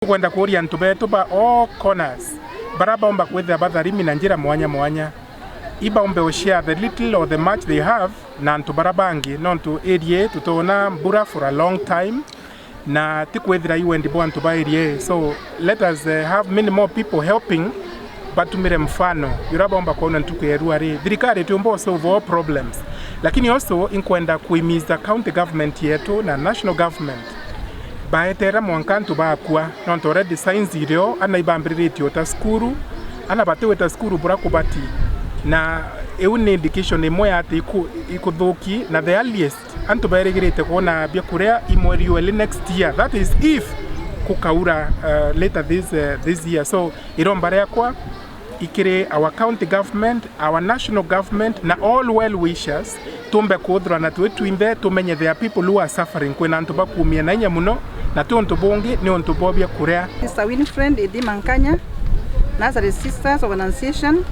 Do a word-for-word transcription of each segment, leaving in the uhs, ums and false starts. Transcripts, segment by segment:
Tukwenda kuuria antu betu ba all corners, bara baumba kwithira batharimi na njira mwanya mwanya, ibaumbe u share the little or the much they have na antu bara bangi, nontu area ii tutona mbura for a long time, na ti kwithira i wendi bwa antu ba area ii. So let us, eh, have many more people helping, batumire mfano jura baumba kwona ntuku ya irua ri. Thirikari itiumba u solve all problems, lakini also inkwenda kuimiza county government yetu na national government baetera mwanka antu bakua, nontu already signs irio, ana ibambiriritie uta cukuru, ana batiwita cukuru bura kubati, na iu ni indication imwe ya ati iku-, ikuthuki, na the earliest antu bairigirite kwona biakuria i mweri wa iri next year, that is if kukaura, uh, later this, uh, this year. So iromba riakwa ikiri our county government, our national government na all well wishers, tumbe kuthurana twi twinthe, tumenye there are people who are suffering. Kwina antu bakuumia na inya muno, na ti untu bungi, ni untu bwa biakuria. Sister Winfred Ithima Nkanya, Nazareth Sisters of Annunciation.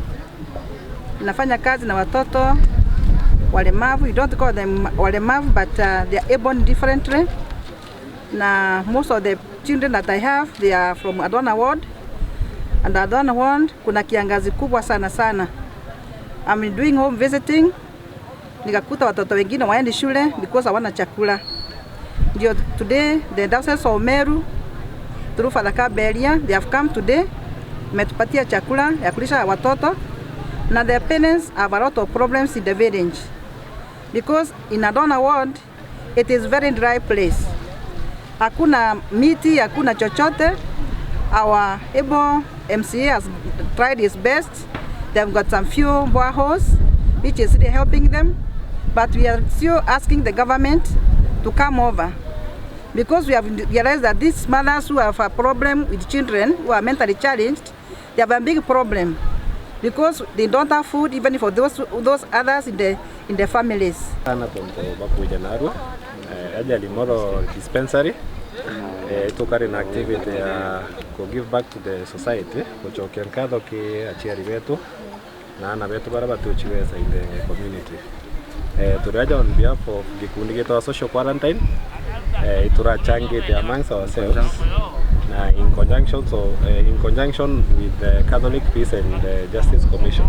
Nafanya kazi na watoto walemavu. We don't call them walemavu, but, uh, they are able differently. Na most of the children that I have, they are from Adwana ward. And Adwana ward, kuna kiangazi kubwa sana sana. I'm doing home visiting. Nikakuta watoto wengine waendi shule because hawana chakula. Ndio today, the Diocese of Meru, through Father Kaberia, they have come today, wametupatia chakula ya kulisha watoto, na the parents have a lot of problems in the village. Because in Adwana ward, it is very dry place. Hakuna miti, hakuna chochote. Our able M C A has tried his best. They've got some few boreholes, which is really helping them. But we are still asking the government to come over, because we have realized that these mothers who have a problem with children who are mentally challenged, they have a big problem, because they don't have food even for those, those others in the, in the families. Sana tontu bakuja narua, eh, Ajali Moro Dispensary, eh, itukari na activity ya ku give back to the society, gucokia nkatho ki aciari betu na ana betu bara batuchiweza in the community. Eh, turi aja on behalf of gikundi gitwa Social Quarantine, eh, iturachangite amongst ourselves na in conjunction, so, eh, in conjunction with the Catholic Peace and, eh, Justice Commission.